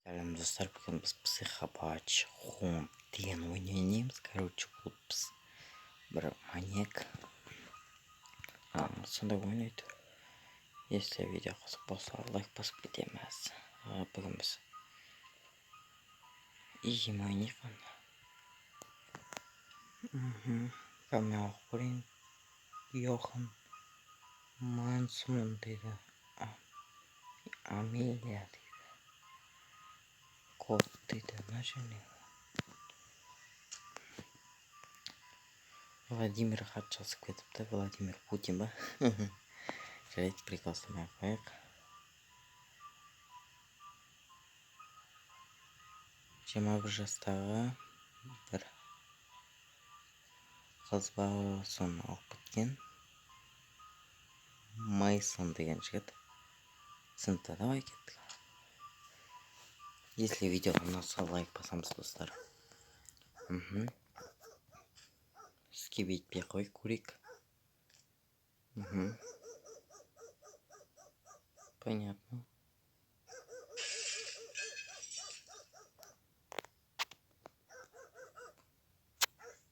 Сәлем, достар! Бүгін біз Психопат Хант деген ойын ойнаймыз. Короче, бұл біз бір маньяк, сондай ойын әйтеуір. Если видео қызық болса, лайк басып кетеміз. Бүгін біз изи ойнайық онда. Мен оқып көрейін. Йохан Мансмун дейді, Амелия дейді, код дейді, мына жерде Владимир хат жазып кетіпті. Владимир Путин ба? Жарайды, прикол ұстамай ақ қояйық. 21 жастағы бір қыз ба, соны алып кеткен Мейсон деген жігіт. Түсінікті, давай, кеттік. Если видео ұнаса, лайк басамыз, достар. Скип етпей қой, көрейік. Понятно.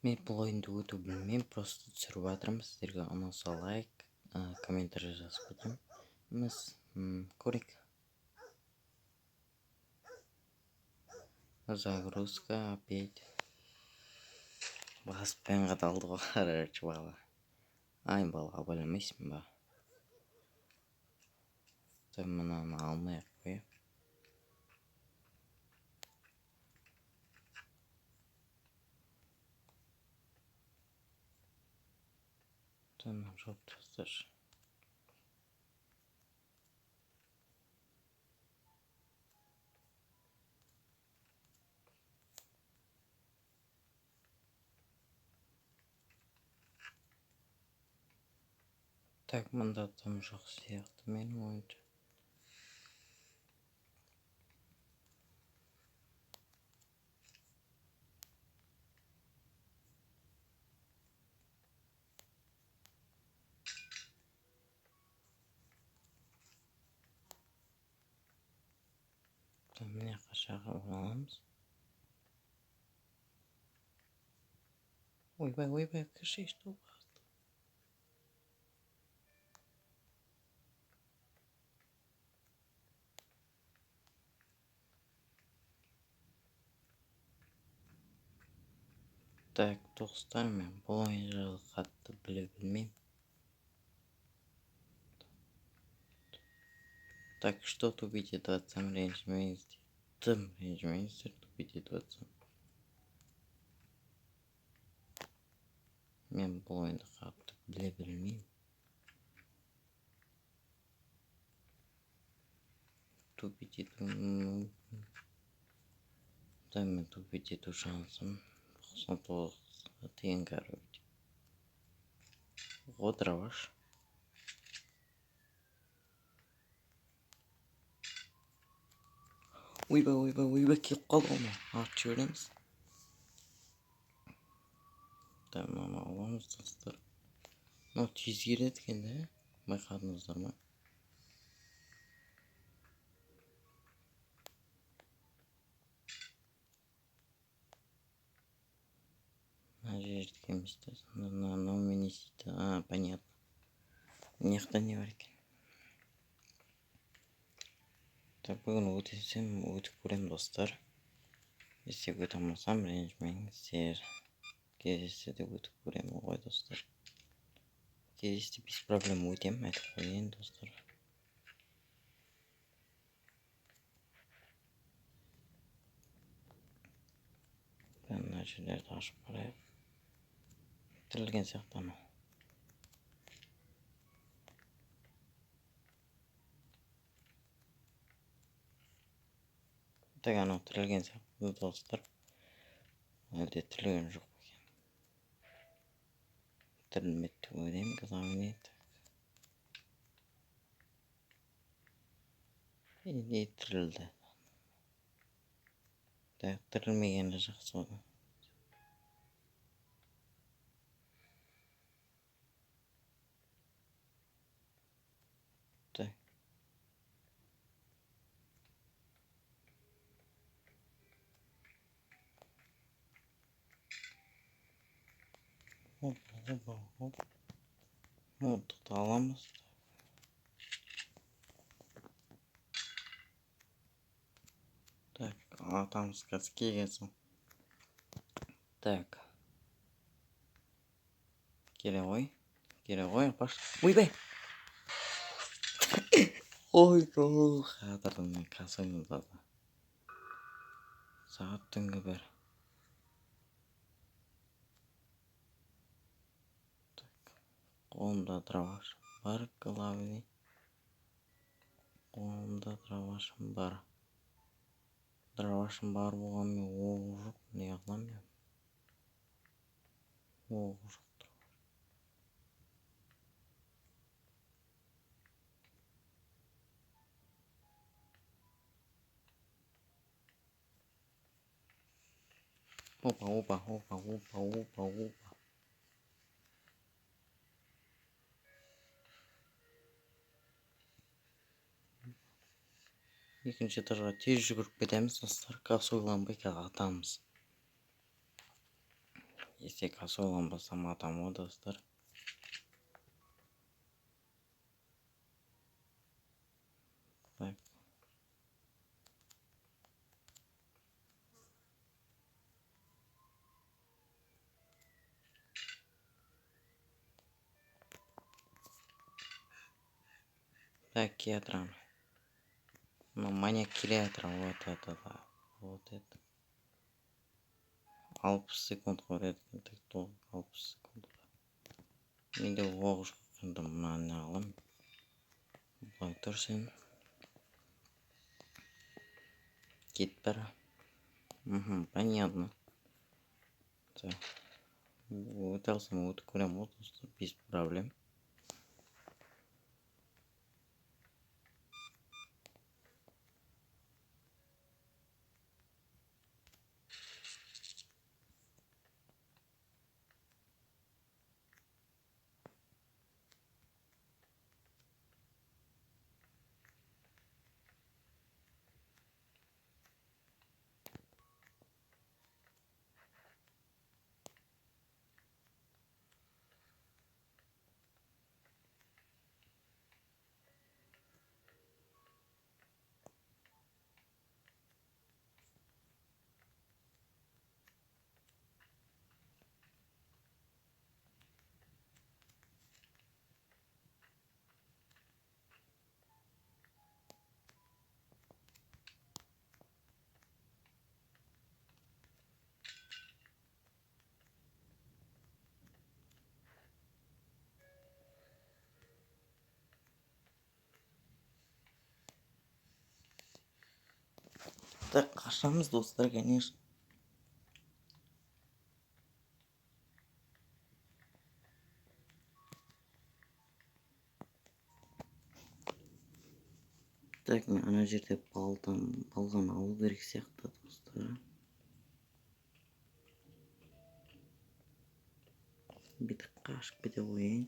Мен бұл ойынды өту білмеймін, просто түсіріп жатырмын. Сіздерге ұнаса, лайк, комментарий жазып кетеміз. Көрейік. Загрузка опять. Баспен қадалды ғой, короче, бала. Ай, бала, абайламайсың ба? Мынаны алмай ақ қояйық. Мынаны жауып тасташы. Так, мында дым жоқ сияқты менің ойымша. Мына жаққа шағып аламыз. Ойбай, ойбай, кірші, что? Так, достар, мен бұл ойын жайлы қатты біле білмеймін. Так что тупить етіп жатсам, ренжімеңіздер, тым ренжімеңіздер, тупить етіп жатсам. Мен бұл ойынды қатты біле білмеймін. Тупить етуім мүмкін да. Мен тупить ету шансым 99 тең, короче. Вот дробаш. Ойбай, ойбай, ойбай, келіп қалды ғой мынау. Атып жібереміз. Так, мынаны аламыз, достар. Мынау тез келеді екен да, байқадыңыздар ма? Мына жердікі емес та сонда. Мынаумен не істейді? А, понятно. Мына жақта не бар екен? Так, бүгін өтсем, өтіп көремін, достар. Если өте алмасам, ренжімеңіздер. Келесіде өтіп көремін ғой, достар. Келесіде без проблем өтемін, айтып қояйын, достар. Мына жерлерді ашып қарайық. Тірілген сияқты анау. Так, анау тірілген сияқты, достар. Әлде тірілген жоқ па екен? Тірілмеді деп ойлаймын, главное. Так, или тірілді? Так, тірілмегені жақсы ғой. Так. Оп, оп, оп. Мылтықты аламыз. Так, атамыз қазір келген соң. Так. Келе ғой. Келе ғой, апаш. Ойбай! Ой, қатырдым мен косойны таза. Сағат түнгі 1. Так. Қолымда дробаш бар, главный. Қолымда дробашым бар. Дробашым бар болғанмен оғы жоқ, не қыламын мен? Оғы жоқ. Опа, опа, опа, опа, опа, опа. Екінші этажға тез жүгіріп кетеміз, достар. Косойланбай қазір атамыз. Если косойланбасам атам ғой, достар. Так. Так, келе. Мына маньяк келе жатыр. Вот это да. Вот это. 60 секундқа береді екен. Так, толық 60 секундқа. Менде оқ жоқ енді, мынаны не қыламын? Былай тұр сен. Кет бара. Понятно. Так. Өте алсам өтіп көремін ғой, достар, без проблем. Так, қашамыз, достар, конечно. Так, мен ана жерде балғаны алу керек сияқты, достар. Бүйтіп қашып кете қояйын.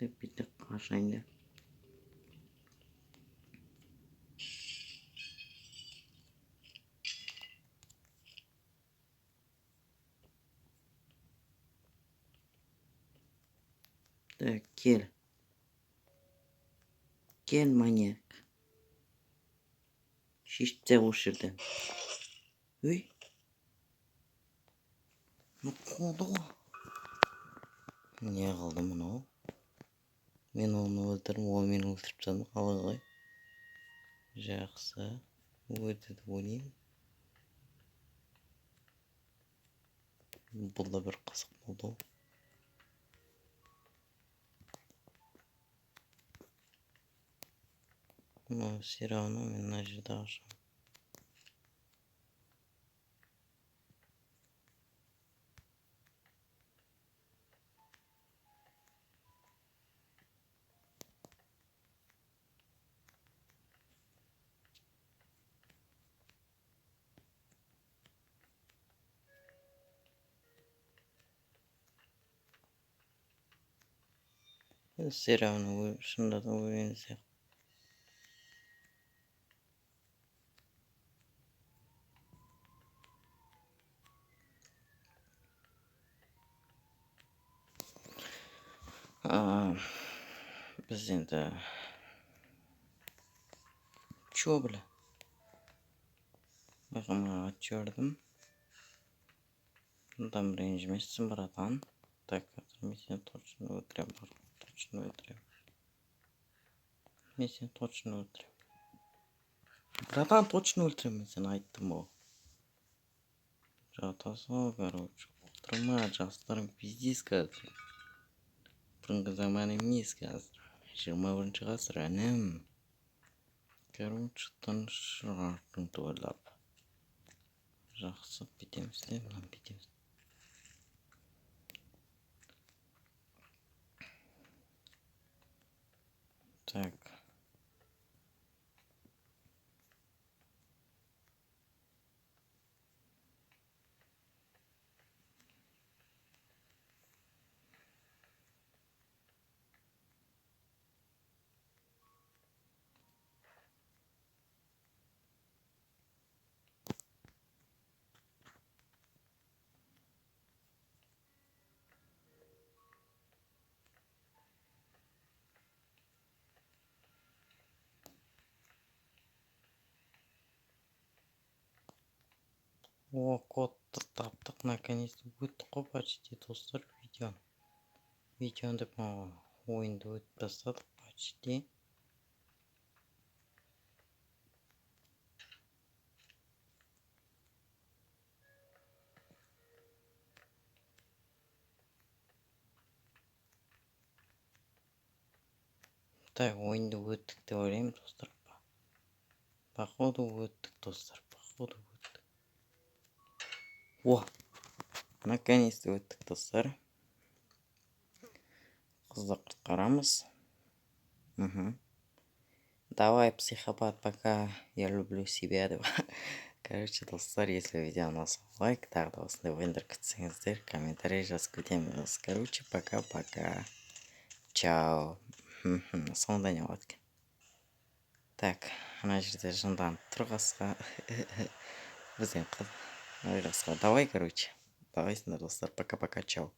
Деп бүйтіп қашайын да. Так, кел. Кел, маньяк. Шешіп таста осы жерден. Өй. Ну, қолды ғой. Не қылды мынау? Мен оны өлтірдім, ол мені өлтіріп тастады. Қалай ғой? Жақсы. Өтті деп ойлаймын. Бұл да бір қызық болды ғой. Но все равно мен мына жерде ашамын. Все равно шынында да өлген сияқты. Біз енді чё, бля, байқамай атып жібердім. Там ренжімессің, братан. Так, қазір мен сені точно өлтіремін, точно өлтіремін, мен сені точно өлтіремін, братан, точно өлтіремін, мен сені айттым ғой. Жатасың ғой, короче, отырма. Жастарың пиздец, қазір бұрынғы заман емес, қазір 21-ғасыр, інім. Короче, тыныш артыңды ойлап, жақсы, бүйтеміз де, мынаны бүйтеміз. Так. О, кодты таптық, наконец-то өттік қой почти, достар, видеоны. Видеоны деп, ойынды өтіп тастадық почти. Так, ойынды өттік деп ойлаймын, достар. Походу өттік, достар, походу өттік. О, наконец-то өттік, достар. Қызды құтқарамыз. Давай, психопат, пока, я люблю себя деп. Короче, достар, если видео ұнаса, лайк, тағы да осындай ойындар күтсеңіздер, комментарий жазып кетеміз. Короче, пока пока, чао. Соңында не болады екен? Так, ана жерде жынданып тұр қасқа бізден қыз. Давай, короче, давайсыңдар, достар, пока пока, чао.